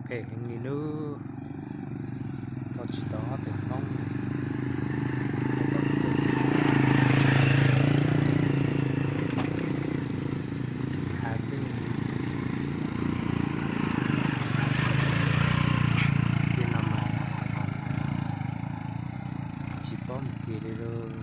Phem heev li lub, tau tsis tau ob tug Hmoob. Hav xwb. Tej no mas tsis paub mus kiag li lauj.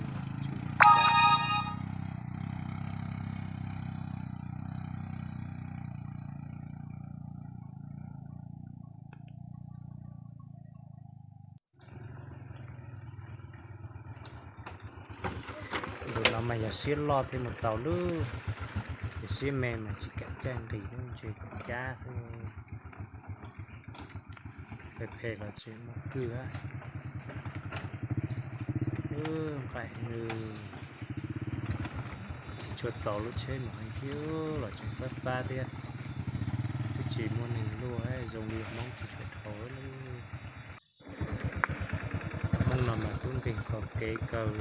Tus no mas yog siab loj thiaj mus tau lub, yog siab me mas tsis kam caij nqis lub, ntshe cab xwb. Phem phem los tseem muaj kwj. Nqaim nws tsis tshua txaus lub tsheb mus heev thiab los tseem fab fab thiab. Twb tsis muaj neeg luaj, zoo li Hmoob tsis tshua dhau li. Hmoob no mas tub nkeeg kho kev kawg.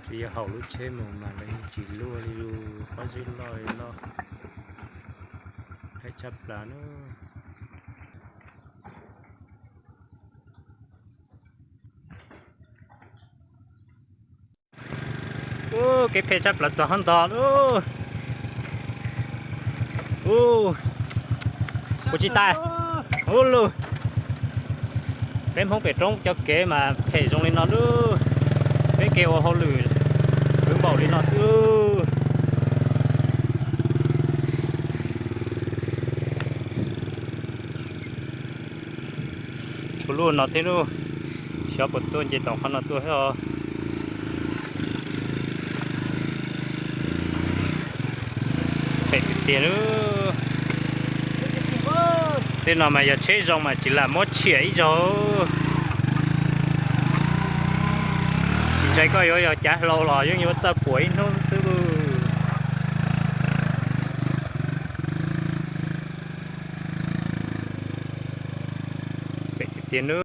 Tsuas yog haum lub tsheb mus mas lawv yeej tsis luaj li lus, pob zeb loj li loj. Phem tshaj plaws na. Ub, kev phem tshaj plaws txog hov ntog lawm. Ub, ua tsis tau. Ub lug, peb Hmoob pem roob cov kev mas phem zoo li no lub. Peb kev ua hauj lwm kwv npaum li no xwb. Tshuav lub no thiab lub, xyov puas tuaj nce tau qhov no tuaj thiab os. Phem tiag tiag lub. Tej no mas yog tsheb zoo mas tsis lam muab tshiam ib zaug. Tsis ntshai koj yuav yog cav hlau los yeej yuav txawj puam ib hnub xwb. Phem tiag tiag na.